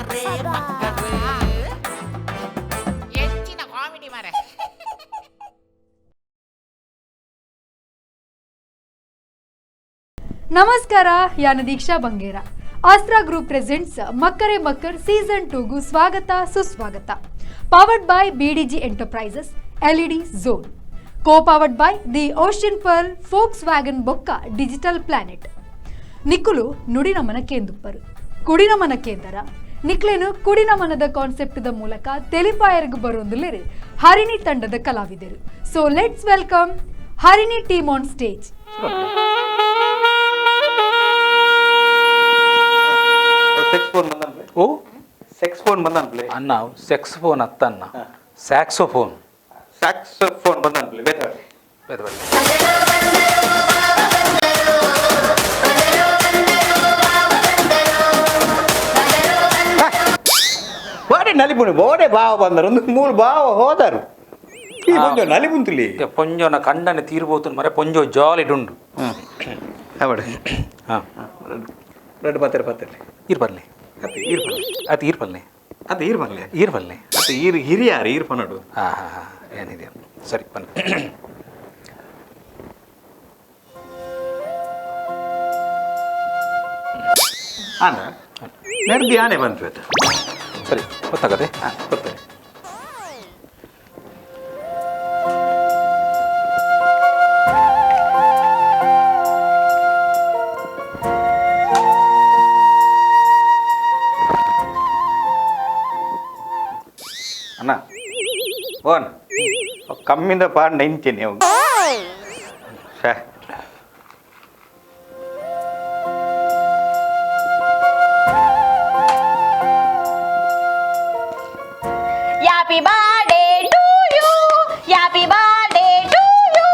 ಮಕ್ಕರೇ ಮಕ್ಕರೇ ಹೆಚ್ಚಿನ ಕಾಮಿಡಿ ಮಾರೆ. ನಮಸ್ಕಾರ, ಯಾನ ದೀಕ್ಷಾ ಬಂಗೇರ. ಆಸ್ತ್ರಾ ಗ್ರೂಪ್ ಪ್ರೆಸೆಂಟ್ಸ್ ಮಕ್ಕರೆ ಮಕ್ಕರ್ ಸೀಸನ್ 2ಗೂ ಸ್ವಾಗತ ಸುಸ್ವಾಗತ. Powered by BDG enterprises, LED zone, co powered by the ocean pearl, Volkswagen ಬೊಕ್ಕ ಡಿಜಿಟಲ್ ಪ್ಲಾನೆಟ್. ನಿಕ್ಕುಲು ನುಡಿನ ಮನಕೇಂದುಪ್ಪರು ಕುಡಿನ ಮನಕೇಂದರ ನಿಕ್ಲೇನು ಕುಡಿನ ಮನದ ಕಾನ್ಸೆಪ್ಟ್ದ ಮೂಲಕ ತೆಲಿಪಾಯರ್ಗ್ ಬರೋಂದುಲ್ಲೇರು ಹರಿಣಿ ತಂಡದ ಕಲಾವಿದರು. So let's welcome Harini team on stage. Sex phone ಬಂದನ್ಲೆ. O sex phone ಬಂದನ್ಲೆ. ಅನ್ನ ಸೆಕ್ಸ್ ಫೋನ್ ಅತ್ತನ್ನ, saxophone. Sax phone ಬಂದನ್ಲೆ ಬೇರೆ. ಬೇರೆ ಬೇರೆ. ವಾಡೆ ನಲಿಪುಣಿ ಬೋಡೆ ಬಾವ ಬಂದರು, ಒಂದು ಮೂರು ಬಾವ ಹೋದರು. ಈ ಕೊಂಚ ನಲಿಪುಂತುಲಿ. ಪೊಂಜೋನ ಕಂಡನೆ ತೀರ್ಬೋತು ಮರೆ, ಪೊಂಜೋ ಜಾಲಿ ಡುಂಡು. ಅವಡೆ. ಹಾಂ. ರೆಡ್ ಪತ್ರೆ ಪತ್ರೆ. ಈರ್ಪಲ್ಲೆ. ಅತ್ತೆ ಈರ್ಪಲ್ಲೆ. ಅದು ಈರ್ಪಲ್ಲೆ. ಅತ್ತೆ ಈರ್ಪಲ್ಲೆ. ಈರ್ಪಲ್ಲೆ. ಅತ್ತೆ ಈರ್ ಹಿರಿಯಾರು ಈರ್ಪನಡು. ಹಾಂ ಹಾಂ ಹಾಂ, ಏನಿದೆ, ಸರಿ ಬನ್ನಿ. ಅಣ್ಣ ನಡೆದು ಆನೆ ಬಂತು ಆಯ್ತಾ? ಸರಿ, ಗೊತ್ತಾಗದೆ. ಹಾಂ, ಗೊತ್ತೇ. ಅಣ್ಣ ಓನ್ ಕಮ್ಮಿಂದ ಪಾಂಡ ಇಂಚೇನೆ ಅವು ಶ್ಯಾ. Happy birthday to you, happy birthday to you,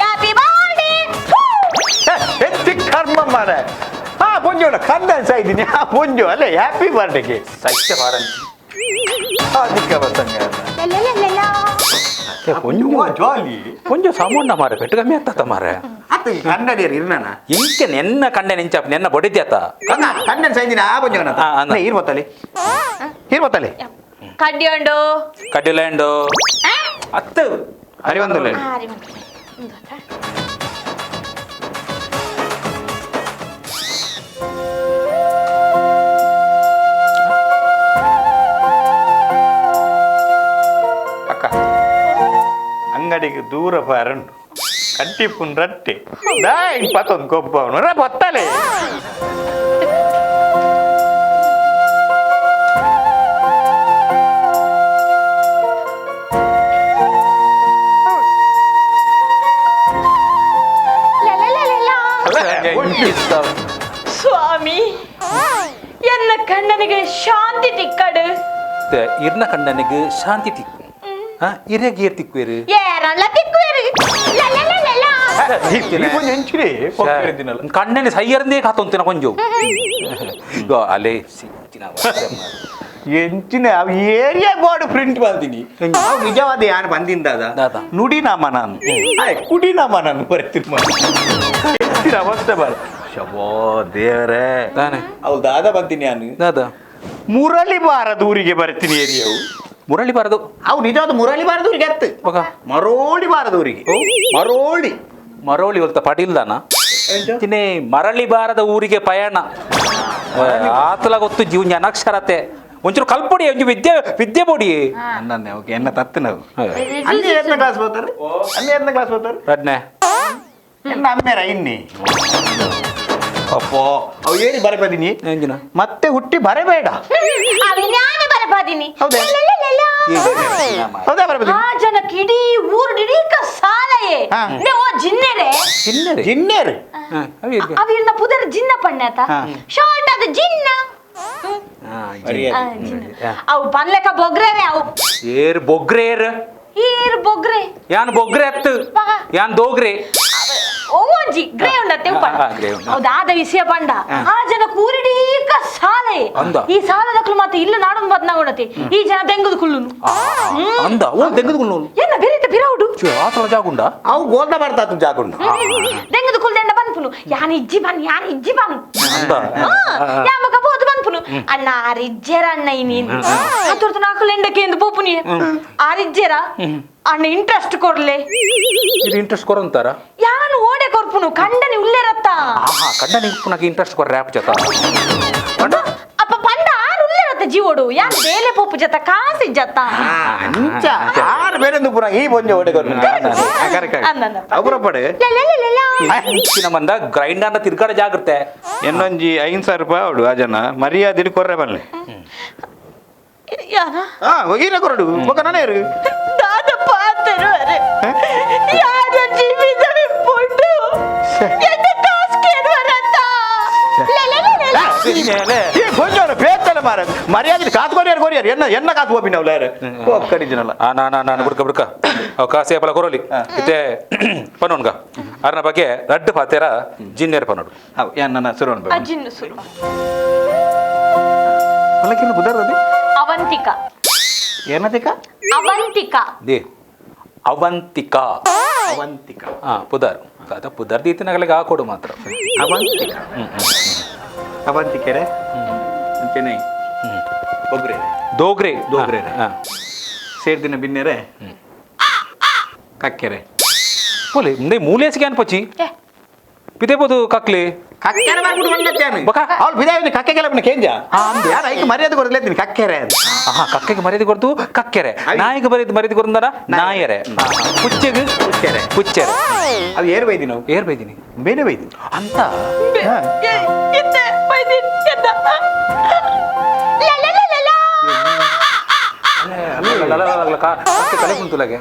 happy birthday. ಹೇ, ಹೆಚ್ಚಿ ಕರ್ಮ ಮಾರ. ಹಾ ಪೊಂಜೋಣ ಕಂದನ್ ಸೈದಿನಿ. ಹಾ ಪೊಂಜೋ ಅಲ್ಲೇ ಹ್ಯಾಪಿ ಬರ್ಡೇಗೆ. ಸತ್ಯ ಬಾರಂತಿ. ಅದಕ್ಕೆ ಬರ್ತಂಗ ಪೊಂಜೋ ಜಾಲಿ. ಪೊಂಜೋ ಸಾಮೂಂಡ ಮಾರೆ, ಪೆಟ್ಟು ಕಮ್ಮಿ ಆಗ್ತದ ಮಾರೆ. ಅತ್ತ ಕನ್ನಡಿಯರು ಇರ್ನಣ. ಇಂಕೆ ನೆನ್ನ ಕಂಡೆ ನಿಂಚಾಪ್ ನೆನ್ನ ಬಡಿದ್ಯಾತ. ಕಣ್ಣನ್ ಸೈದಿನ ಆ ಪೊಂಜೋಣ. ಹಾ, ಅಣ್ಣ. ಈರ್ ಬತ್ತಲೆ, ಈರ್ ಬತ್ತಲೆ. ಕಡ್ಡಿಯೊಂಡು. ಕಡ್ಡಿಲ್ಯಾಂಡು ಅತ್ತು. ಹರಿವಂದಲೆ. ಅಕ್ಕ ಅಂಗಡಿಗೆ ದೂರ ಪಾರಂಡು ಕಟ್ಟಿಪುನ್ ರಟ್ಟೆ ದಾಯ್ ಪತ್ತೊಂದು ಕೊಬ್ಬ ಅವನು ರ ಬತ್ತಲೆ. ಸ್ವಾಮಿ, ಎನ್ನ ಕಣ್ಣನಿಗೆ ಶಾಂತಿ ತಿಕ್ಕಡು. ಇರ್ನ ಕಂಡನಿಗೆ ಶಾಂತಿ ತಿಕ್ಕು. ಹಾ, ಇರೇಗ್ ಏರ್ ತಿಕ್ಕುವೇರು? ಏರಲ್ಲ ತಿಕ್ಕುವೇರು. ಕಣ್ಣನೆ ಸೈಯರ್ಂದೇ ಕಾತೊಂತಿನ ಕೊಂಜು ಅಲೆ ಸಿಕ್ಕಿನ. ಎಂಚಿನ ಅವು area board print ಬಂದಿನಿ. ಅವು ನಿಜವಾದ ಯಾರು ಬಂದಿಂದ ದಾದ. ನುಡಿ ನಾಮ ನಾನು ಆಯ್ ಕುಡಿ ನಾಮ ನಾನು ಬರ್ತೀನಿ. ಎಂಚಿನ ಅವಸ್ಥೆ ಬಾರ ಶಬೋ ದೇವರೇ. ತಾನೆ. ಅವು ದಾದ ಬಂತೀನಿ ನಾನು. ದಾದ? ಮುರಳಿ ಬಾರದ ಊರಿಗೆ ಬರ್ತೀನಿ ಏರಿಯಾವು. ಮುರಳಿ ಬಾರದು. ಅವು ನಿಜವಾದ ಮುರಳಿ ಬಾರದ ಊರಿಗೆ ಅತ್ತು. ಮಗ. ಮರೋಳಿ ಬಾರದ ಊರಿಗೆ, ಮರೋಳಿ. ಮರೋಳಿ ಹೊಲ್ತ ಪಟಿಲ್ದಾನ ತಿನ್ನೇ ಮರಳಿ ಬಾರದ ಊರಿಗೆ ಪಯಣ. ಆತಲ ಗೊತ್ತು ಜೀವನ ಅನಕ್ಷರತೆ ಒಂಚೂರು ಕಲ್ಪೊಡಿ, ಒಂಚೂರು ವಿದ್ಯೆ ವಿದ್ಯೆ ಬೋಡಿ. ನನ್ನೇ ಓಕೆ ಎನ್ನ ತತ್ತು ನಾವು ಅಲ್ಲಿ ಎಂತ ಕ್ಲಾಸ್ ಬರ್ತಾರೆ, ಅಲ್ಲಿ ಎಂತ ಕ್ಲಾಸ್ ಬರ್ತಾರೆ? ರಡ್ನೆ. ಎನ್ನ ಅಮ್ಮೇರ ಇನ್ನಿ ಅಪ್ಪೋ ಅವು ಹೇಳಿ ಬರಬದೀನಿ. ಎಂಜಿನ? ಮತ್ತೆ ಹುಟ್ಟಿ ಬರಬೇಡ. ಅವಿಜ್ಞಾನ ಬರಬಾದಿನಿ. ಹೌದಾ? ಹೌದಾ, ಬರಬದೀನಿ. ಆ ಜನಕ್ಕೆ ಇಡೀ ಊರು ಇಡೀಕ ಸಾಲಯೇ. ಹಾ. ಓ ಜಿನ್ನೆರೆ. ತಿನ್ನರೆ. ಜಿನ್ನೇರು. ಅವಿರ್ನ ಪುದರ್ ಜಿನ್ನ ಪಣ್ಣಾತ. ಹಾ. ಶಾರ್ಟ್ ಅದು ಜಿನ್ನ. ಮರ್ಯಾದೆ. ಆ, ಜಿನ್ನ. ಅವು ಪನ್ಲೆಕ ಬೊಗ್ರೆ ಅವು. ಏರ್ ಬೊಗ್ರೆ ಏರ್? ಈರ್ ಬೊಗ್ರೆ. ಯಾನ್ ಬೊಗ್ರೆ ಅತ್ತು. ಮಗ. ಯಾನ್ ದೋಗ್ರೆ. ಓಂಜಿ ಗ್ರೇ ಉಂಡತ್ತೆ ಉಪ್ಪಣ. ಆ, ಆ, ಗ್ರೇ ಉಂಡು. ಹೌದಾದ ವಿಷಯ ಪಂಡ ಆ ಜನ ಕೂರಿಡೀಕ ಸಾಲೆ. ಅಂದ. ಈ ಸಾಲದಕ್ಲು ಮತ್ತೆ ಇಲ್ಲ ನಾಡೊಂದು ಬದ್ನಾಗುಣತೆ ಈ ಜನ ತೆಂಗುದು ಕುಳ್ಳುನು. ಅಂದ ಓ ತೆಗೆದುಕೊಂಡು. ಎನ್ನ ಬೆರೀತ ಬಿರೌಡು. ಆತಲ ಜಾಗುಂಡ. ಅವು ಗೋಲ್ದ ಬರ್ತಾತು ಜಾಗುಂಡು. ದೆಂಗದ ಕುಲ್ದೆಂಡ ಬನ್ಪುನು ಯಾನ್ ಇಜ್ಜಿ ಬನ್, ಯಾನ್ ಇಜ್ಜಿ ಬನ್. ಅಂದ. ಯಾಮಕ ಬೋದು ಬನ್ಪುನು ಅಣ್ಣ ಆರಿಜ್ಜರ ಅಣ್ಣ ಇನ್ನೇನು ಆತುರ್ತು ನಾಲ್ಕು ಎಂಡಕ್ಕೆ ಎಂದು ಪೋಪುನಿ ಆರಿಜ್ಜರ ಅಣ್ಣ ಇಂಟ್ರೆಸ್ಟ್ ಕೊಡ್ಲೆ. ಇದು ಇಂಟ್ರೆಸ್ಟ್ ಕೊರಂತಾರ? ಯಾನು ಓಡೆ ಕೊರ್ಪುನು ಕಂಡನಿ ಉಲ್ಲೇರತ್ತ. ಆಹಾ, ಕಂಡನಿ ಪುನಃ ಇಂಟ್ರೆಸ್ಟ್ ಕೊರ್ರೆ ಆಪ್ ಜೊತ. ಅಪ್ಪ ಪಂಡ ಆರು ಉಲ್ಲೇರತ್ತ ಜೀವೋಡು ಯಾನ್ ಬೇಲೆ ಪೋಪು ಜತ ಕಾಸಿ ಜತ. ಅಂಚ ಆರು ಬೇರೆ ಪುರ ಈ ಬೊಂಜೆ ಓಡೆ. ಅಂದಂದ. ಅವರಪ್ಪಡೆ. ನಮ್ಮ ಗ್ರೈಂಡರ್ನ ತಿರ್ಗಾಡ ಜಾಗ್ರತೆ. ಇನ್ನೊಂಜಿ 5,000 ರೂಪಾಯಿ ಅವಡು ಆ ಜನ ಮರ್ಯಾದೆ ಕೊರ್ರೆ ಬನ್ನಿ. ಯಾನ? ಹಾ, ಹೋಗಿನ ಕೊರಡು ಬೊಕ ನಾನೇರು. ದಾದ ಪಾತರು ಅರೆ ಯಾರ ಜೀವಿತ ಪೊಂಡು ಎನ್ನ ಕಾಸು ಕೇಳುವರತ್ತ. ಈ ಕೊಂಚ ಬೇತಲ್ಲ ಮಾರ, ಮರ್ಯಾದೆ ಕಾಸು ಕೊರಿಯಾರು ಕೊರಿಯಾರು, ಎನ್ನ ಎನ್ನ ಕಾಸು ಹೋಗಿನ ಅವ್ಲಾರು ಕಡಿಜಿನಲ್ಲ. ಆ ನಾ ನಾ ನಾನು ಬುಡ್ಕ ಬುಡ್ಕ ಅವ್ ಕಾಸು ಏಪಲ ಕೊರೋಲಿ ಇತ್ತೆ ಪನೋನ್ಗ ಅರ್ನ ಬಗ್ಗೆ ರಡ್ಡು ಪಾತೇರ ಜಿನ್ನೇರ್ ಪನೋಡು. How ಯಾನ್ ನನ್ನ ಸುರೋನ್. ಅಜಿನ್ನು ಸುರು. ಹೊಲಕ್ಕಿನ ಬುಧರ್ದಿ. Avantika. ಏನದಿಕ? Avantika. They Avantika. Avantika. ಹಾ, ಪುದರ್ ಅದ ಪುದರ್ ದೀತಿನಗಲಿಗೆ ಆ ಕೊಡು ಮಾತ್ರ. ಅವಂತಿಕ ಅವಂತಿಕೆರೆ ಅಂಚೆನೆ ಒಬ್ರೆ. ದೋಗ್ರೆ. ದೋಗ್ರೆ. ಹಾ. ಸೇರ್ದಿನ ಬಿನ್ನೆರೆ ಕಕ್ಕೆರೆ. ಪೋಲಿ ಮುಂದೆ ಮೂಲೇಸಿಗೆ ಅನ್ಪಚ್ಚಿ ಪಿತೆ ಪೋದು ಕಕ್ಲಿ. ಕಕ್ಕೆರೆ ಮಾಡ್ಬಿಟ್ಟು ಬಂದತ್ತೇನು? ಬಕ. ಅವ್ಳು ಬಿದಾಯ ಕಕ್ಕೆ ಕೆಲವನ್ನ ಕೇಂಜ ಯಾರು ಐಕ್ ಮರ್ಯಾದೆ ಕೊಡಲೇ ಕಕ್ಕೆರೆ ಅಂತ. ಆಹಾ, ಕಕ್ಕೆಗೆ ಮರ್ಯಾದೆ ಕೊಡ್ತು ಕಕ್ಕೆರೆ. ನಾಯಿಗೆ ಮರ್ಯಾದೆ ಮರ್ಯಾದೆ ಕೊಡ್ತಾರ ನಾಯರೆ, ಪುಚ್ಚೆಗೆ ಪುಚ್ಚೆರೆ. ಪುಚ್ಚೆರೆ. ಅದು ಏರು ಬೈದಿ ನಾವು. ಏರ್ ಬೈದಿನಿ? ಬೇರೆ ಬೈದಿ. ಅಂತ. ಇತ್ತೆ ಬೈದಿ ಎದ್ದ. ಲ ಲ ಲ ಲ ಲ. ಅಲ್ಲ, ಕಕ್ಕೆ ತಲೆ ಕುಂತುಲಾಗೆ.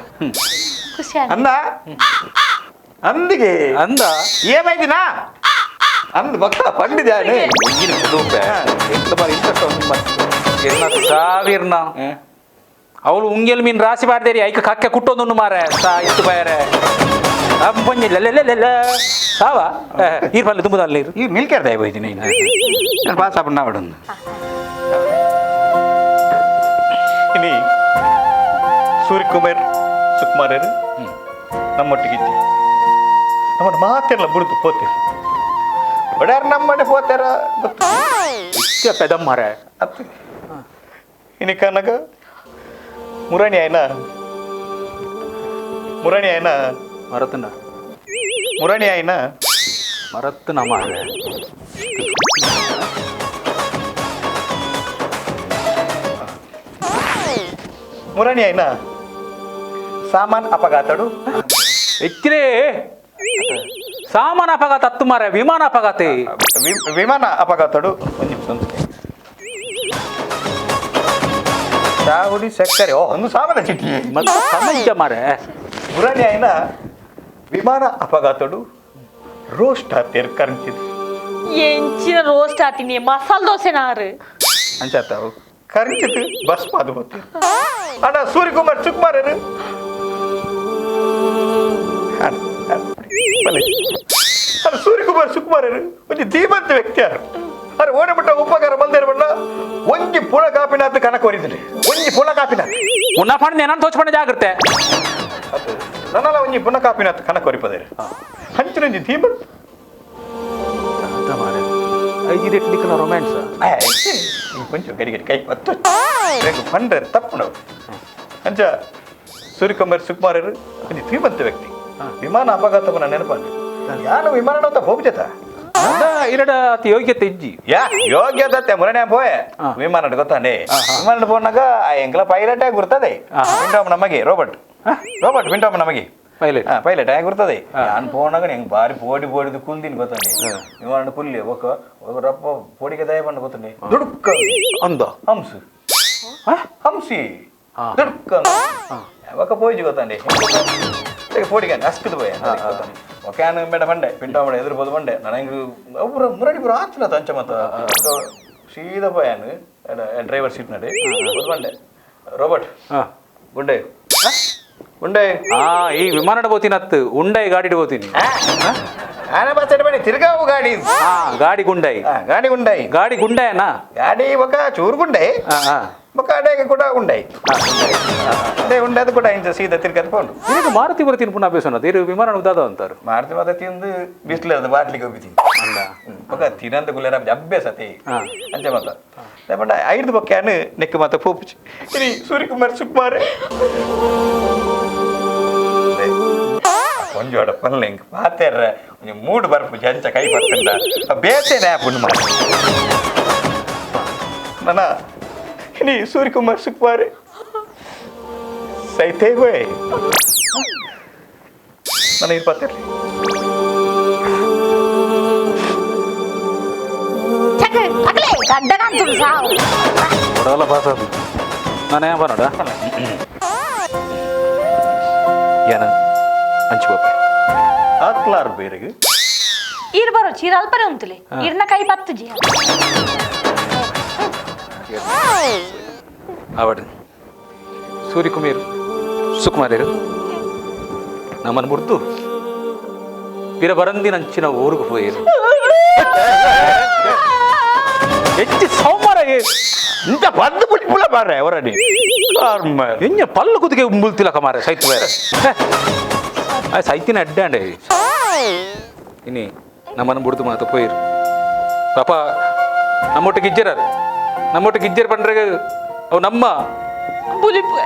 ಖುಷಿ ಆಯ್ತು. ಅಂದ ಅಂದಿಗೆ. ಅಂದ. ಏಮೈದಿನಾ ಅಂದ್ ಬಕ್ಕ ಪಂಡಿದ್ಯಾನೆ. ಎಂತ ಬಾರಿ ಇಂಟ್ರೆಸ್ಟ್ ಎನ್ನ ಸಾವಿರ್ನ ಅವಳು ಉಂಗೆಲ್ ಮೀನ್ ರಾಸಿ ಬಾರ್ದೇರಿ ಐಕ ಕಕ್ಕೆ ಕುಟ್ಟೊಂದು ಮಾರೆ ಸಾ ಇತ್ತು ಬಾಯರೆ ಅಪ್ಪಂಜಿ ಲಲೆಲೆಲೆಲೆ ಸಾವ ಈರ್ ಪಲ್ಲೆ ತುಂಬುದಲ್ಲ ನೀರು. ಈ ಮಿಲ್ಕರ್ ದಯ ಬೈದಿನಿ ನಾನು ಪಾಸ್ ಆಪಣ್ಣ ಅವಡೊಂದು ಇನಿ ಸೂರ್ಯಕುಮಾರ್ ಸುಕುಮಾರರು ನಮ್ಮೊಟ್ಟಿಗೆ ಇದ್ದಿ ನಮ್ಮನ್ನು ಮಾತೆಲ್ಲ ಬುಡಿದು ಪೋತೀರಿ ಒಡೆಯರ್ ನಮ್ಮನೆ ಪೋತಾರ ಗೊತ್ತು. ಇತ್ತೆ ಪೆದಮ್ಮಾರೆ. ಅತ್ತು ಇನಿ ಕನಗ ಮುರಣಿ ಆಯ್ನ ಮುರಣಿ ಆಯ್ನ. ಮರತನ. ಮುರಣಿ ಆಯ್ನ. ಮರತ್ತನ ಮಾರೆ. ಮುರಣಿ ಆಯ್ನ ಸಾಮಾನ್ ಅಪಘಾತಡು. ಎಚ್ಚಿರೇ ಸಾಮಾನ ಅಪಘಾತ ಹತ್ತು ಮಾರೆ, ವಿಮಾನ ಅಪಘಾತ. ವಿಮಾನ ಅಪಘಾತಡು ಒಂದು ನಿಮಿಷ ಒಂದು ಚಾವುಡಿ ಸಕ್ಕರೆ ಓ ಒಂದು ಸಾಮಾನ ಚಿಟ್ಟಿ. ಮತ್ತೆ ಸಮಂಜ ಮಾರೆ. ಮುರಣಿ ಆಯ್ನ ವಿಮಾನ ಅಪಘಾತಡು ರೋಸ್ಟ್ ಆತೇರ್ ಕರಂಚಿದ್. ಎಂಚಿನ ರೋಸ್ಟ್ ಆತೀನಿ ಮಸಾಲ ದೋಸೆ ನಾರು. ಅಂಚಾತಾವು ಕರಂಚಿತ್ ಬಸ್ ಪಾದು ಹೋಗ್ತೀರಿ ಅಣ್ಣ ಸೂರ್ಯಕುಮಾರ್ ಸುಕುಮಾರರು ಅಣ್ಣ ಸೂರ್ಯಕುಮಾರ್ ಸುಕುಮಾರರು ಒಂಜಿ ಧೀಮಂತ ವ್ಯಕ್ತಿ ಯಾರು ಅರೆ ಓಡಬಿಟ್ಟ ಉಪಕಾರ ಬಂದೇರು ಬಣ್ಣ ಒಂಜಿ ಪುಳ ಕಾಪಿನಾತ್ ಕನಕ ಹೊರಿದ್ರಿ ಒಂಜಿ ಪುಳ ಕಾಪಿನಾತ್. ಉನ್ನ ಫಂಡ್ ನೆನನ್ ತೋಚ್ಪಂಡ ಜಾಗ್ರತೆ. ನನ್ನಲ್ಲ ಒಂಜಿ ಪುನ ಕಾಪಿನಾತ್ ಕನಕ ಹೊರಿಪದೇರು ಹಂಚಿನ ಒಂಜಿ ಧೀಮಂತ. ಐದು ರೇಟ್ ರೊಮ್ಯಾನ್ಸ್. కొంచెం ಗಡಿ ಗಡಿ ಕೈ ಬತ್ತು ಪಂಡ್ರೆ ತಪ್ಪು ನಾವು ಅಂಚ ಸೂರ್ಯಕುಮಾರ್ ಸುಕುಮಾರರು ಒಂಜಿ ಧೀಮಂತ ವ್ಯಕ್ತಿ ವಿಮಾನ ಅಪಘಾತವನ್ನ ನೆನಪಾಂಡು ಯಾನು ವಿಮಾನ ಅಂತ ಹೋಗ್ಜತ. ಇರಡ ಅತಿ ಯೋಗ್ಯತೆ ಇಜ್ಜಿ. ಯಾ ಯೋಗ್ಯತೆ ಮುರಣೆ ಪೋಯೆ ವಿಮಾನ ಗೊತ್ತಾನೆ ವಿಮಾನ ಪೋನಾಗ ಆ ಎಂಗ್ಲ ಪೈಲಟ್ ಆಗಿ ಗುರ್ತದೆ ವಿಂಡೋಮ್ ನಮಗೆ ರೋಬರ್ಟ್ ರೋಬರ್ಟ್ ವಿಂಡೋಮ್ ನಮಗೆ ಪೈಲಟ್. ಪೈಲಟ್ ಆಗಿ ಗುರ್ತದೆ ನಾನು ಪೋನಾಗ ಹೆಂಗ್ ಬಾರಿ ಪೋಡಿ ಪೋಡಿದು ಕುಂದಿನಿ ಗೊತ್ತಾನೆ ವಿಮಾನ ಕುಲ್ಲಿ ಒಕ್ಕ ರಪ್ಪ ಪೋಡಿಗೆ ದಯ ಬಂದು ಗೊತ್ತಾನೆ ದುಡುಕ್ಕ ಅಂದ. ಹಂಸು ಹಂಸಿ ದುಡುಕ್ಕ ಒಕ್ಕ ಪೋಯ್ಜು ಗೊತ್ತಾನೆ ಪೋಡಿಗೆ ಅಸ್ಕದ ಪೋಯ ಒಕ್ಯಾನ ಬೇಡ ಬಂಡೆ ಪಿಂಟೋ ಬಂಡೆ ಎದುರು ಬೋದು ಬಂಡೆ ನನಗೆ ಒಬ್ಬರು ಮುರಡಿ ಪುರ ಆತನ ತಂಚ ಮತ್ತ ಸೀದಾ ಪೋಯಾನು ಡ್ರೈವರ್ ಸೀಟ್ ನಡೆ ಬಂಡೆ ರೋಬರ್ಟ್ ಗುಂಡೆ ಗುಂಡೆ. ಆ ಈ ವಿಮಾನ ಬೋತೀನಿ ಅತ್ತು ಉಂಡೈ ಗಾಡಿ ಬೋತೀನಿ. ಆನೆ ಬಸ್ ಬನ್ನಿ ತಿರ್ಗಾವು ಗಾಡಿ. ಹಾ ಗಾಡಿ ಗುಂಡೈ. ಗಾಡಿ ಗುಂಡೈ. ಗಾಡಿ ಗುಂಡೈನಾ? ಗಾಡಿ ఒక ಚೂರು ಗುಂಡೆ. ಹಾ ಹಾ. ಬೊಕ್ಕ ಅಡೆಗೆ ಕೂಡ ಉಂಡೈ ಅದೇ ಉಂಡೆ ಅದು ಕೂಡ ಇಂಚ ಸೀದಾ ತಿರ್ಗದು ಪೋಂಡು ಇದು ಮಾರುತಿ ಬರ ತಿನ್ಪುನ ಅಭ್ಯಾಸ ಅನ್ನೋದು ಇದು ವಿಮಾನ ಉದಾದ ಅಂತಾರೆ ಮಾರುತಿ ಮಾತ ತಿಂದು ಬಿಸಿಲು ಬಾಟ್ಲಿಗೆ ಹೋಗಿ ತಿಂದು ಅಲ್ಲ ಬೊಕ್ಕ ತಿನ್ನಂತ ಗುಲ್ಲೇರ ಅಭ್ಯಾಸ ತೇ ಅಂಚೆ ಮಾತ ಪಂಡ ಐದು ಬೊಕ್ಕಾನು ನೆಕ್ ಮಾತ ಪೋಪುಚಿ ಇನಿ ಸೂರ್ಯಕುಮಾರ್ ಸುಕುಮಾರ್ ಒಂಜೋಡ ಪನ್ಲೆ ಇಂಕ್ ಪಾತೆರ್ರೆ ಒಂಜಿ ಮೂಡು ಬರ್ಪುಜಿ ಅಂಚ ಕೈ ಪತ್ತಂಡ ಬೇತೇನೆ ಆಪುಂಡು ಮಾತ ನನ ಇನಿ ಸೂರ್ಯಕುಮಾರ್ ಸುಕುಮಾರ್ ಸೈತೇ ಹೋಯ್ ನನ್ನ ಇದು ಪಾತೆರ್ಲಿ ಕೊಡಲ್ಲ ಬಾಸ ನಾನು ಏನ್ ಬನ್ನಡ ಏನ ಅಂಚು ಆತ್ಲಾರು ಬೇರೆಗೆ ಈರ್ ಬರೋ ಚೀರ ಅಲ್ಪನೆ ಉಂತುಲೆ ಇರ್ನ ಕೈ ಪತ್ತುಜಿ ಆವಡು ಸೂರ್ಯಕುಮಾರ್ ಸುಕುಮಾರರು ನಮ್ಮನ್ನು ಮುರಿದು ಪಿರ ಬರಂದಿನಂಚಿನ ಊರಿಗೆ ಪೋಯಿರು ಹೆಚ್ಚು ಸೌಮಾರ ಇಂತ ಪದ್ದು ಪುಡಿ ಪುಳ ಬಾರೆ ಅವರಡಿ ಎಂಜ ಪಲ್ಲು ಕುದಿಗೆ ಮುಲ್ತಿಲಕ ಮಾರೆ ಸೈತ್ ಬೇರೆ ಸೈತಿನ ಅಡ್ಡಾಂಡೆ ಇನಿ ನಮ್ಮನ್ನು ಬುಡ್ದು ಮಾತು ಪೋಯಿರು ಪಾಪ ನಮ್ಮೊಟ್ಟಿಗೆ ಇಜ್ಜರ ನಮ್ಮೊಟ್ಟಿಗೆ ಇಜ್ಜರ್ ಪಂಡ್ರೆ ಅವು ನಮ್ಮ ಬುಲಿಪು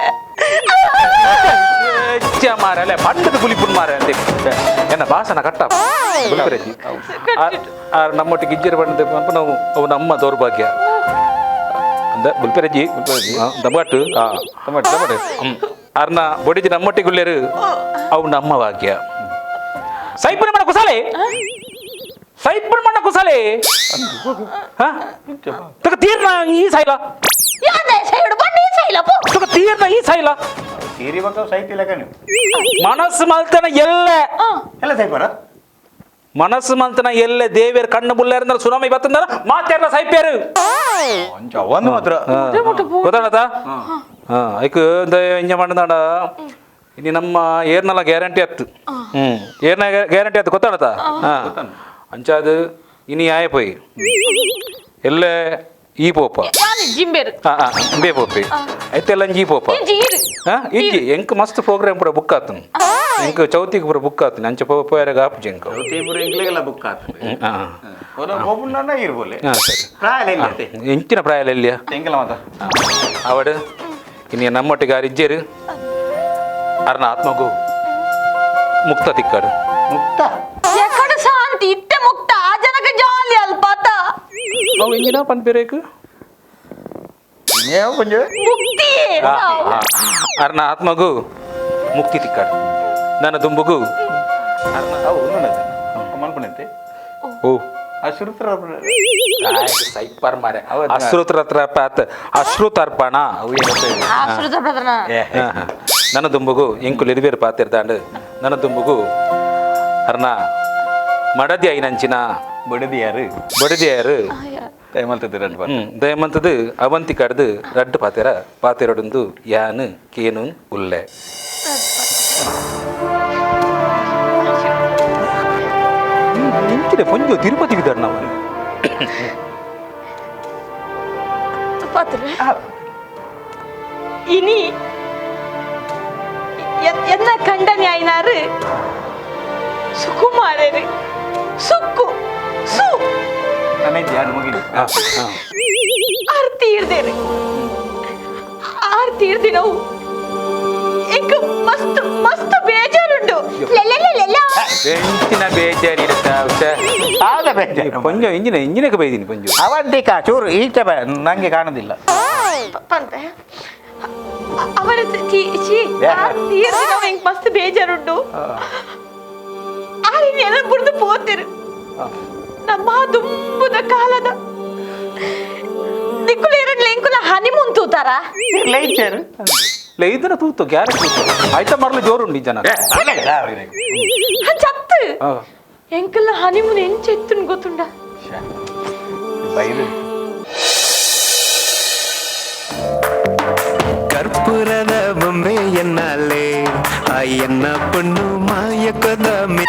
ಹೆಚ್ಚ ಮಾರೆ ಅಲ್ಲ ಪಂಡದ ಪುಲಿಪುನ್ ಮಾರೆ ಅಂತ ಎನ್ನ ಭಾಷಣ ಕಟ್ಟ ಬುಲಿಪುರಜ್ಜಿ ನಮ್ಮೊಟ್ಟಿಗೆ ಇಜ್ಜರ್ ಪಂಡದ ನಾವು ಅವು ನಮ್ಮ ದೌರ್ಭಾಗ್ಯ ಅಂದ ಬುಲ್ಪೆರಜ್ಜಿ ದಬಾಟು ಟೊಮೆಟೊ ಟೊಮೆಟೊ ಅರ್ನ ಬೊಡಿಜಿ ನಮ್ಮೊಟ್ಟಿಗೆ ಗುಲ್ಲೇರು ಅವು ನಮ್ಮ ಭಾಗ್ಯ ಸೈಪುನ ಮಣ ಕುಸಾಲೆ ಸೈಪುನ ಮಣ ಕುಸಾಲೆ ತಕ ತೀರ್ನ ಈ ಸೈಲ ಯಾದೆ ಸೈಡ್ ಬನ್ನಿ ಸೈಲ ಪೋ ತಕ ತೀರ್ನ ಈ ಸೈಲ ತೀರಿ ಬಕ್ಕ ಸೈತಿಲ್ಲ ಕಣು ಮನಸ್ಸು ಮಲ್ತನ ಎಲ್ಲ ಎಲ್ಲ ಸೈಪರ ಮನಸ್ಸು ಮಲ್ತನ ಎಲ್ಲ ದೇವಿಯರ್ ಕಣ್ಣು ಬುಲ್ಲೇರಂದ್ರೆ ಸುನಾಮಿ ಬತ್ತಂದ್ರ ಮಾತಾರ ಸೈಪ್ಯಾರು ಅಂಚ ಒಂದು ಮಾತ್ರ ಗೊತ್ತಾಣತ ಹಾ ಐಕ್ ಇಂಜ ಮಾಡದಾಡ ಇನಿ ನಮ್ಮ ಏರ್ನಲ್ಲ ಗ್ಯಾರಂಟಿ ಅತ್ತು ಏರ್ನ ಗ್ಯಾರಂಟಿ ಅತ್ತು ಗೊತ್ತಾಣತ ಹಾ ಅಂಚಾದು ಇನಿ ಆಯ ಪೋಯಿ ಎಲ್ಲ ಈ ಪೋಪ ಯಾನೆ ಜಿಂಬೇರು ಹಾ ಹಾ ಇಂಬೇ ಪೋಪಿ ಐತೆಲ್ಲ ಈ ಪೋಪ ಇಜ್ಜಿ ಇರು ಹಾ ಇಜ್ಜಿ ಎಂಕ್ ಮಸ್ತ್ ಪ್ರೋಗ್ರಾಮ್ ಪೂರ ಬುಕ್ ಆತನು ಎಂಕ್ ಚೌತಿಗೆ ಪೂರ ಬುಕ್ ಆತನು ಅಂಚ ಪೋಯಾರ ಆಪುಜಿ ಎಂಕ್ ತೀಪುರ ಇಂಗ್ಲಿಗೆಲ್ಲ ಬುಕ್ ಆತು ಹಾ ಒಬ್ಬನ ಇರ್ಬೋಲೆ ಹಾ ಸರಿ ಪ್ರಾಯ ಇಲ್ಲ ಎಂಚಿನ ಪ್ರಾಯ ಎಲ್ಲಿಯ ಎಂಕಲ ಮಾತ ಅವಡು ಇನ್ನು ನಮ್ಮೊಟ್ಟಿಗೆ ಆರಿಜ್ಜೇರು ಅರ್ನ ಆತ್ಮಗೂ ಮುಕ್ತ ತಿಕ್ಕಾಡು ಮುಕ್ತ ಎಕಡ ಶಾಂತಿ ಇತ್ತೆ ಮುಕ್ತ ಆ ಜನಕ್ಕೆ ಜಾಲಿ ಅಲ್ಪಾತ ಅವು ಎಂಜಿನ ಪನ್ಪೇರೇಕು ಏ ಕೊಂಚ ಮುಕ್ತಿ ಅರ್ನ ಆತ್ಮಗೂ ಮುಕ್ತಿ ತಿಕ್ಕಾಡು ನನ್ನ ದುಂಬುಗೂ ಅವು ಉನ್ನತೆ ಮನ್ಪುಣತೆ ಓ ಅಶ್ರುತ್ರ ಸೈಪರ್ ಮಾರೆ ಅಶ್ರುತ್ರ ಪಾತ್ ಅಶ್ರುತರ್ಪಣ ಅವು ಏನು ನನ್ನ ದುಂಬುಗು ಎಂಕುಲು ಇರುಬೇರು ಪಾತಿರ್ದಾಂಡು ನನ್ನ ದುಂಬುಗು ಅರ್ನ ಮಡದಿ ಐನಂಚಿನ ಬಡದಿ ಯಾರು ಬಡದಿಯಾರು ದಯಮಲ್ತದ್ದು ರಡ್ಡು ಬಾರ್ ದಯಮಂತದು ಅವಂತಿ ಕಡ್ದು ರಡ್ಡು ಪಾತೆರ ಪಾತೆರೊಡೊಂದು ಯಾನು ಕೇನು ಉಲ್ಲೆ ನಿಂತಿದೆ ಪೊಂಜು ತಿರುಪತಿ ಬಿದ್ದಾರ ನಾವು ಪಾತ್ರ ಇನಿ ಎನ್ನ ಕಂಡನಿ ಆಯ್ನಾರು ಸುಕುಮಾರರು ಸುಕ್ಕು ಸು ನಾನೈತೆ ಯಾರು ಮುಗಿದು ಆರ್ ತೀರ್ದೇರು ಆರ್ ತೀರ್ದಿನವು ಎಂಕ್ ಮಸ್ತ್ ಮಸ್ತ್ ಬೇಜಾರುಂಡು ಲೆಲೆಲೆಲೆಲ. ಎಂಚಿನ ಬೇಜಾರಿ ಆದ ಬೇಜಾರು ಪೊಂಜು ಇಂಜಿನ ಇಂಜಿನಕ್ಕೆ ಬೈದೀನಿ ಪೊಂಜು ಅವಂತಿಕ ಚೂರು ಈಚೆ ಬ ನಂಗೆ ಕಾಣುದಿಲ್ಲ ಪಂತೆ ಅವರ ಚೀ ಆರ್ ತೀರ್ದಿನವು ಎಂಕ್ ಮಸ್ತ್ ಬೇಜಾರುಂಡು ಆರಿನ ಎನ ಬುಡ್ದು ಪೋತಿರು ನಮ್ಮ ದುಂಬುದ ಕಾಲದ ದಿಕ್ಕುಲು ಎರಡ್ಲೆ ಎಂಕುಲ ಹನಿಮೂನ್ ತೂತಾರ ಲೈಚರ್ ಲೇ ಇದನ್ನ ತೂತು ಗ್ಯಾರಂಟಿ ಆಯ್ತಾ ಮರಲು ಜೋರುಂಡು ಈ ಜನ ಚತ್ತು ಎಂಕುಲ ಹನಿಮೂನ್ ಎಂಚ ಎತ್ತುನ್ ಗೊತ್ತುಂಡ ಬೈದು ಕರ್ಪೂರದ ಬೊಂಬೆ ಎನ್ನಾಲೆ ಆಯನ್ನ ಪಣ್ಣು ಮಾಯಕದ ಮೇ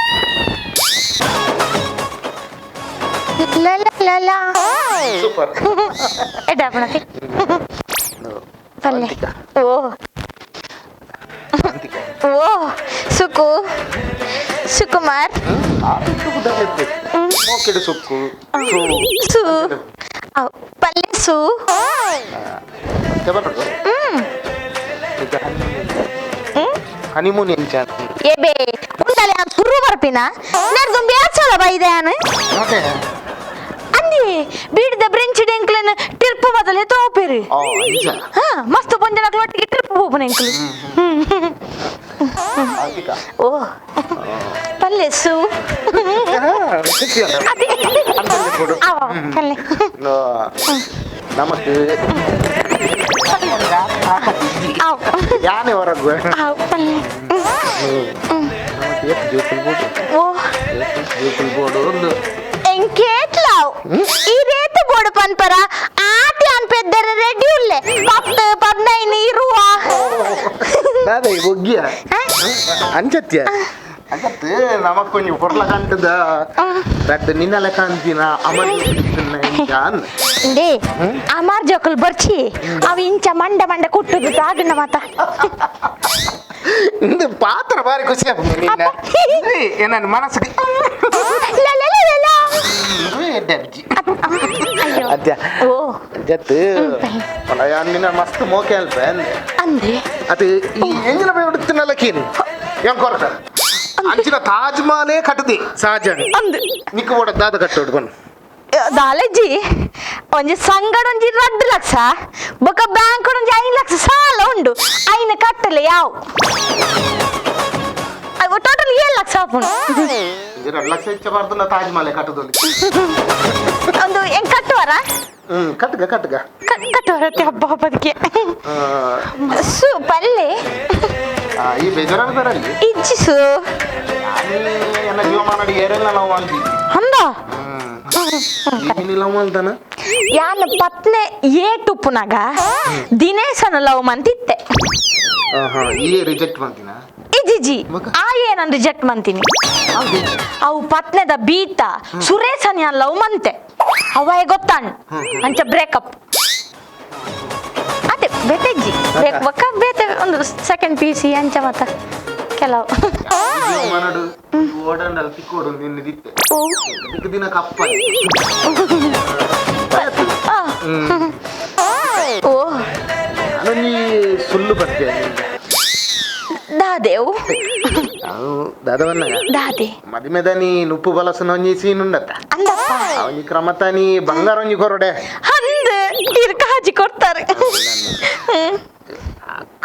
ಸೂಪರ್ ಎಡ್ಡ ಪಣತಿ. ಪಲ್ಲೆ ಓ ಓ ಸುಕು ಸುಕುಮಾರ್ ಸುಕ್ಕು ಸು ಪಲ್ಲೆ ಸು ಹನಿಮೂನ್ ಎಂಚ ಏಬೆ ಉಂಡಲೆ ನಾನು ಸುರು ಬರ್ಪಿನ ನಾನು ಬ್ಯಾಚಲ ಬೈದೆ ನಾನು ಅಂದಿ ಬೀಡ್ದ ಬ್ರೆಂಚ್ ಎಂಕ್ಲೆನ್ ಟಿರ್ಪು ಬದಲೆ ತೋಪೇರಿ ಹಾ ಮಸ್ತ್ ಪೊಂಜನಕ್ಲು ಒಟ್ಟಿಗೆ ಟ್ರಿಪ್ ಹೋಗುನ ಎಂಕ್ಲು. ಓ ಪಲ್ಲೆ ಸು ಪಲ್ಲೆ ನಮಕ್ ಯಾನೆ ಹೊರಗು ಪಲ್ಲೆ ಜೋಕುಲ್ ಬೋರ್ಡು. ಓ ಜೋಕುಲ್ ಬೋರ್ಡು ಒಂದು ಎಂಕೇತ್ಲಾವ್ ಈ ರೇತು ಬೋರ್ಡು ಪನ್ಪರ ಆತಿ ಅನ್ ಪೆದ್ದರ ರೆಡಿ ಉಲ್ಲೆ 10 15 ಇರುವ ದಾದ ಒಗ್ಗಿಯ ಅಂಚತ್ಯ ಅಂಚತ್ ನಮಕ್ ಕೊಂಚ ಪೊರ್ಲ ಕಂಟದ ರಡ್ಡು ನಿನ್ನಲೆ ಕಾಂತಿನ ಅಮರ್ they Amar ಜೋಕುಲ್ ಬರ್ಚಿ ಅವ ಇಂಚ ಮಂಡ ಮಂಡ ಕುಟ್ಟುದು ತಾಗಣ್ಣ ಮಾತ. ಇಂದು ಪಾತ್ರ ಬಾರಿ ಖುಷಿ ಆಪುಂಡು ನಿನ್ನ ನನ್ನ ಮನಸ್ಸಿಗೆ ಅದ್ಯ ಓ ಜತ್ ನಿನ್ನ ಮಸ್ತ್ ಮೋಕೆ ಅಲ್ಪ ಅಂದೆ ಅದು ಈ ಎಂಜಿನ ಬೇಡುತ್ತಿನಲ್ಲ ಕೀನಿ ಏನ್ ಕೊರತ ಅಂಚಿನ ತಾಜ್ ಮಹಲೇ ಕಟ್ಟದಿ ಸಹಜ ಅಂದು ನಿಕ್ಕ ಓಡ ದಾದ ಕಟ್ಟೋಡು ಬನ್ನು ದಾಲಜ್ಜಿ ಒಂಜಿ ಸಂಗಡ ಒಂಜಿ 2 ಲಕ್ಷ ಬೊಕ ಬ್ಯಾಂಕ್ ಒಂಜಿ 5 ಲಕ್ಷ ಸಾಲ ಉಂಡು ಐನ ಕಟ್ಟಲೆ ಯಾವ ಟೋಟಲ್ 7 ಲಕ್ಷ ಆಪುಂಡು. 2 ಲಕ್ಷ ಹೆಚ್ಚಬಾರ್ದು ತಾಜ್ ಮಹಲೇ ಕಟ್ಟದಲ್ಲಿ ಒಂದು ಹೆಂಗ್ ಕಟ್ಟುವರ? ಕಟ್ಟಗ ಕಟ್ಟಗ ಕಟ್ಟುವರ ಹಬ್ಬ ಹಬ್ಬದಕ್ಕೆ ಸು ಪಲ್ಲೆ ಈ ಬೇಜಾರಾಗದಾರಲ್ಲಿ ಇಜ್ಜಿಸು ಎನ್ನ ಜೀವಮಾನ ಏರೆಲ್ಲ ನಾವು ಅಂತಿ ಅಂದ ಲವ್ ಮಾಡ್ತಾನ ಯಾನ ಪತ್ನೆ ಏಟುಪ್ಪುನಾಗ ದಿನೇಶನ ಲವ್ ಮಂತಿತ್ತೆ. ಈ ರಿಜೆಕ್ಟ್ ಮಾಡ್ತೀನ ಇಜಿಜಿ ಆ ಏನನ್ ರಿಜೆಕ್ಟ್ ಮಂತೀನಿ ಅವು ಪತ್ನೆದ ಬೀತ ಸುರೇಶನ್ ಯಾನ್ ಲವ್ ಮಂತೆ ಅವೇ ಗೊತ್ತಾನ್ ಅಂಚ ಬ್ರೇಕಪ್ ಅದೇ ಬೇತೆಜ್ಜಿ ಬ್ರೇಕ್ ಬಕ್ಕ ಬೇತೆ ಒಂದು second P U C ಅಂಚ ಮತ್ತ ಕೆಲವು ಜೀವಮಾನಡು ಓಡಂಡಲ್ ತಿಕ್ಕೋಡು ನಿನ್ನದಿತ್ತೆ ದಿನ ಕಪ್ಪ. ಓ ನಾನು ನೀ ಸುಳ್ಳು ಬರ್ತೀಯ ದಾದೇವು ದಾದವನ್ನ ದಾದೆ ಮದಿಮೆದನಿ ನುಪ್ಪು ಬಲಸನ ಒಂಜಿ ಸೀನ್ ಉಂಡತ್ತ ಅಂದಪ್ಪ ಅವನಿ ಕ್ರಮತಾನಿ ಬಂಗಾರ ಒಂಜಿ ಕೊರಡೆ ಅಂದ ಇರ್ ಕಾಜಿ ಕೊಡ್ತಾರೆ.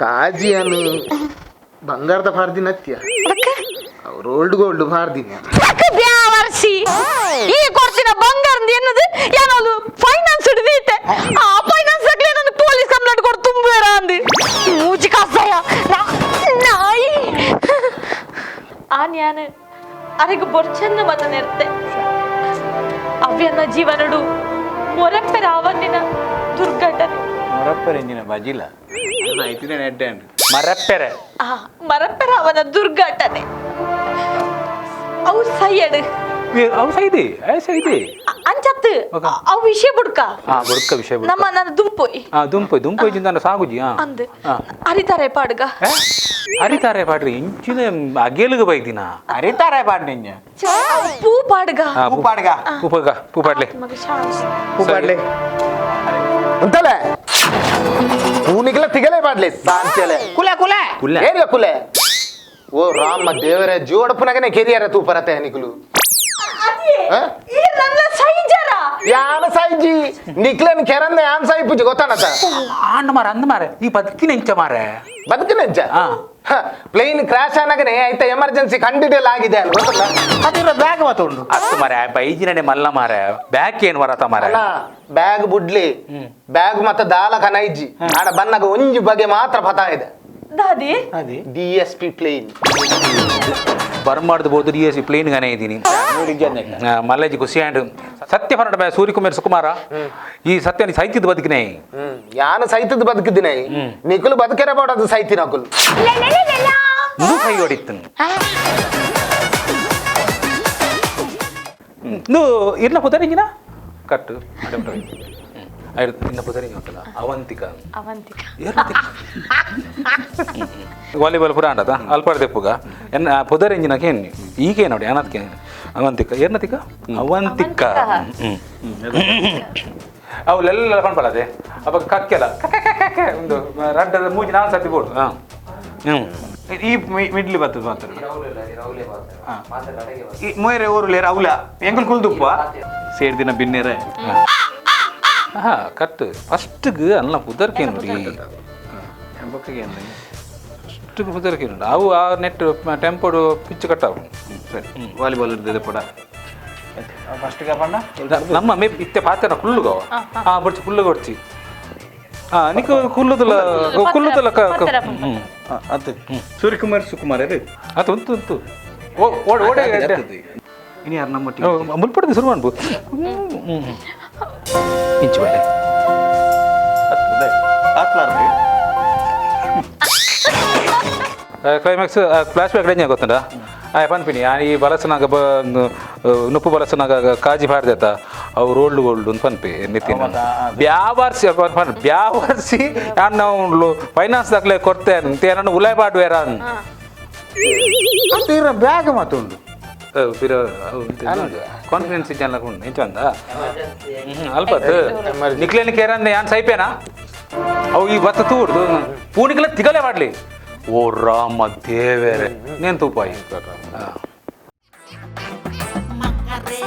ಕಾಜಿಯನ್ನು ಬಂಗಾರದ ಫಾರ್ದಿನ ಅತ್ಯ ರೋಲ್ಡ್ ಗೋಲ್ಡ್ ಫಾರ್ದಿನ ಬ್ಯಾವರ್ಸಿ ಈ ಕೊಡ್ತಿನ ಬಂಗಾರದ ಎನ್ನದು ಏನದು ಫೈನಾನ್ಸ್ ಹಿಡಿದೀತೆ ಆ ಫೈನಾನ್ಸ್ ಆಗ್ಲೇ ನನ್ನ ಪೊಲೀಸ್ ಕಂಪ್ಲೇಂಟ್ ಕೊಡು ತುಂಬೇರ ಅಂದು ಮೂಜಿ ಕಾಸಾಯ ನಾಯಿ ಆ ನ್ಯಾನ ಅರೆಗೆ ಬೊರ್ಚನ್ನ ಮತ ನೆರ್ತೆ ಅವ್ಯನ್ನ ಜೀವನಡು ಮೊರಪ್ಪೆರ ಅವನ್ನಿನ ದುರ್ಘಟನೆ ಮೊರಪ್ಪೆರ ಇಂಜಿನ ಬಜಿಲ ಮರಪ್ಪೆರೆ ಆ ಮರಪ್ಪೆರ ಅವನ ದುರ್ಘಟನೆ ಅವು ಸೈಯಡು ಅವು ಸೈದಿ ಸೈದಿ ಅಂಚತ್ತು ಅವು ವಿಷಯ ಬುಡ್ಕ ಹಾ ಬುಡ್ಕ ವಿಷಯ ಬುಡ್ಕ ನಮ್ಮ ನನ್ನ ದುಂಪೊಯ್ ಹಾ ದುಂಪೊಯ್ ದುಂಪೊಯ್ ಜಿಂದಾನ ಸಾಗುಜಿ ಹಾ ಅಂದು ಅರಿತಾರೆ ಪಾಡ್ಗ ಅರಿತಾರೆ ಪಾಡ್ರಿ ಇಂಚಿನ ಅಗೇಲುಗ ಬೈದಿನ ಅರಿತಾರೆ ಪಾಡ್ನಿಂಜ ಪೂ ಪಾಡ್ಗ ಪೂ ಪಾಡ್ಗ ಪೂ ಪಾಡ್ಗ ಪೂ ಪಾಡ್ಲೆ ಪೂ ಪಾಡ್ಲೆ ಅಂತಲೇ ಪೂನಿಗೆಲ್ಲ ತಿಗಲೇ ಪಾಡ್ಲೆ ಸಾಂಚಲೆ ಕುಲೆ ಕುಲೆ ಕುಲೆ ಏನಿಗ ಕುಲೆ ಓ ರಾಮ ದೇವರೇ ಜೋಡಪ್ಪನಾಗನೆ ಕೆರಿಯರ ತೂ ಪರತೆ ನಿಕುಲು ಯಾನ ಸಾಯಿಜಿ ನಿಕ್ಲನ್ ಕೆರಂದ ಯಾನ್ ಸಾಯಿ ಪೂಜೆ ಗೊತ್ತಾನತ ಆಂಡ ಮಾರ ಅಂದ ಮಾರೆ ಈ ಬದುಕಿನ ಎಂಚ ಮಾರೆ ಬದುಕಿನ ಎಂಚ ಪ್ಲೇನ್ ಕ್ರಾಶ್ ಆನಾಗನೆ ಆಯ್ತಾ ಎಮರ್ಜೆನ್ಸಿ ಕಂಡಿಡಿಯಲ್ ಆಗಿದೆ ಅಲ್ಲ ಗೊತ್ತಲ್ಲ ಅದಿರ ಬ್ಯಾಗ್ ಮಾತುಂಡು ಅತ್ತು ಮಾರೆ ಬೈಜಿನೇ ಮಲ್ಲ ಮಾರೆ ಬ್ಯಾಗ್ ಏನ್ ವರತ ಮಾರೆ ಅಲ್ಲ ಬ್ಯಾಗ್ ಬುಡ್ಲಿ ಬ್ಯಾಗ್ ಮತ್ತೆ ದಾಲ ಕನೈಜಿ ಆಡ ಬನ್ನಗ ಒಂಜಿ ಬಗೆ ಮಾತ್ರ ಪತಾ ಇದೆ ದಾದಿ D S P plane ಬರ್ಮಾಡ್ದು ಬೋದು D S P plane ಗಾನೆ ಇದ್ದೀನಿ ಮಲ್ಲೇಜಿ ಖುಷಿ ಆಂಡ್ ಸತ್ಯ ಪನ್ನಡ ಬೇ ಸೂರ್ಯಕುಮಾರ್ ಸುಕುಮಾರ ಈ ಸತ್ಯ ಸೈತಿದ್ ಬದುಕಿನೇ ಯಾನು ಸೈತದ ಬದುಕಿದ್ದೀನಿ ನಿಕುಲು ಬದುಕೆರ ಬಾಡದು ಸೈತಿ ನಕುಲು ನು ಕೈ ಹೊಡಿತ್ತು ನು ಇರ್ಲ ಪುದರಿಂಗಿನ ಕಟ್ಟು ನಿನ್ನ ಪುದರಿ ಗೊತ್ತಲ್ಲ ಅವಂತಿಕ. ಅವಂತಿಕ. ವಾಲಿಬಾಲ್ ಪುರ ಆಂಡದ ಅಲ್ಪಾಡ್ ದೆಪ್ಪುಗ ಎನ್ನ ಪುದರ್ ಎಂಜಿನ ಕೇನ್ ಈಗೇ ನೋಡಿ ಅನತ್ಕೆ ಅವಂತಿಕ ಏರ್ನತಿಕ ಅವಂತಿಕ. ಅವುಲೆಲ್ಲ ಪಣ್ಪಳದೆ ಅವಾಗ ಕಕ್ಕೆಲ್ಲ ಕಕ್ಕೆ ಒಂದು ರಡ್ಡದ ಮೂಜಿ ನಾಲ್ ಸರ್ತಿ ಬೋಡು. ಹಾಂ ಹ್ಞೂ. ಈ ಮಿಡ್ಲಿ ಬರ್ತದೆ ಮಾತ್ರ. ಈ ಮೊಯರೆ ಊರುಲೇರ ಅವಲ ಎಂಕಲ್ ಕುಲ್ದುಪ್ಪ ಸೇರ್ ದಿನ ಬಿನ್ನೇರೆ. ಹಾ ಕಟ್ ಫಸ್ಟ್ಗೆ ಅಲ್ಲ ಪುದರ್ಕೆ ನೋಡಿ. ಫಸ್ಟ್ಗೆ ಪುದರ್ಕೆ ನೋಡಿ ಅವು ಆ ನೆಟ್ ಟೆಂಪೋಡು ಪಿಚ್ಚು ಕಟ್ಟಾವು. ಸರಿ ವಾಲಿಬಾಲ್ ಇರ್ತದೆ ಪಡ ಫಸ್ಟ್ ಪಂಡ. ನಮ್ಮ ಮೇ ಇತ್ತೆ ಪಾತ್ರ ಕುಳ್ಳುಗವ. ಹಾ ಬಡ್ಚಿ ಕುಳ್ಳು ಕೊಡ್ಚಿ. ಹಾ ನಿಕ್ಕು ಕುಲ್ಲುದಲ್ಲ ಕುಲ್ಲುದಲ್ಲ. ಹ್ಞೂ ಅದು ಸೂರ್ಯಕುಮಾರ್ ಸುಕುಮಾರ್ ಅದು ಉಂಟು ಉಂಟು ಓಡ್ ಓಡೆ. ಇನ್ನು ಯಾರು ನಮ್ಮ ಮುಲ್ಪಡದ ಶುರು ಮಾಡ್ಬು ಇಂಚು ಬಲ್ಲೆ. ಕ್ಲೈಮ್ಯಾಕ್ಸ್ ಫ್ಲಾಶ್ ಬ್ಯಾಕ್ ರೇಂಜ್ ಗೊತ್ತುಂಡ ಆ ಪನ್ಪಿನಿ ಈ ಬಲಸನಾಗ ನುಪ್ಪು ಬಲಸನಾಗ ಕಾಜಿ ಪಾಡ್ದೇತ ಅವು ರೋಲ್ಡ್ ಗೋಲ್ಡ್ ಅಂತ ಪನ್ಪಿ ನಿತಿನ್ ಬ್ಯಾವರ್ಸಿ ಬ್ಯಾವರ್ಸಿ ನಾವು ಫೈನಾನ್ಸ್ ದಾಖಲೆ ಕೊಡ್ತೆ ಅಂತ ಏನನ್ನು ಉಲಾಯ್ ಪಾಡುವೇರ. ಬ್ಯಾಗ್ ಮಾತುಂಡು. ಕಾನ್ಫಿಡೆನ್ಸ್ ಇಜ್ಜಲ್ಲ ಉಂಡು ಇಂಚ ಅಂದ ಅಲ್ಪತ್ ನಿಕ್ಲೇನ ಕೇರಂದೆ ಯಾನ್ ಸೈಪೇನಾ ಅವು ಈ ಬತ್ತ ತೂರ್ದು ಪೂನಿಕಲ ತಿಗಲೆ ಮಾಡ್ಲಿ. ಓ ರಾಮ ದೇವೇರೆ ನೇನ್ ತೂಪಾಯಿ. ಮಕ್ಕರೇ.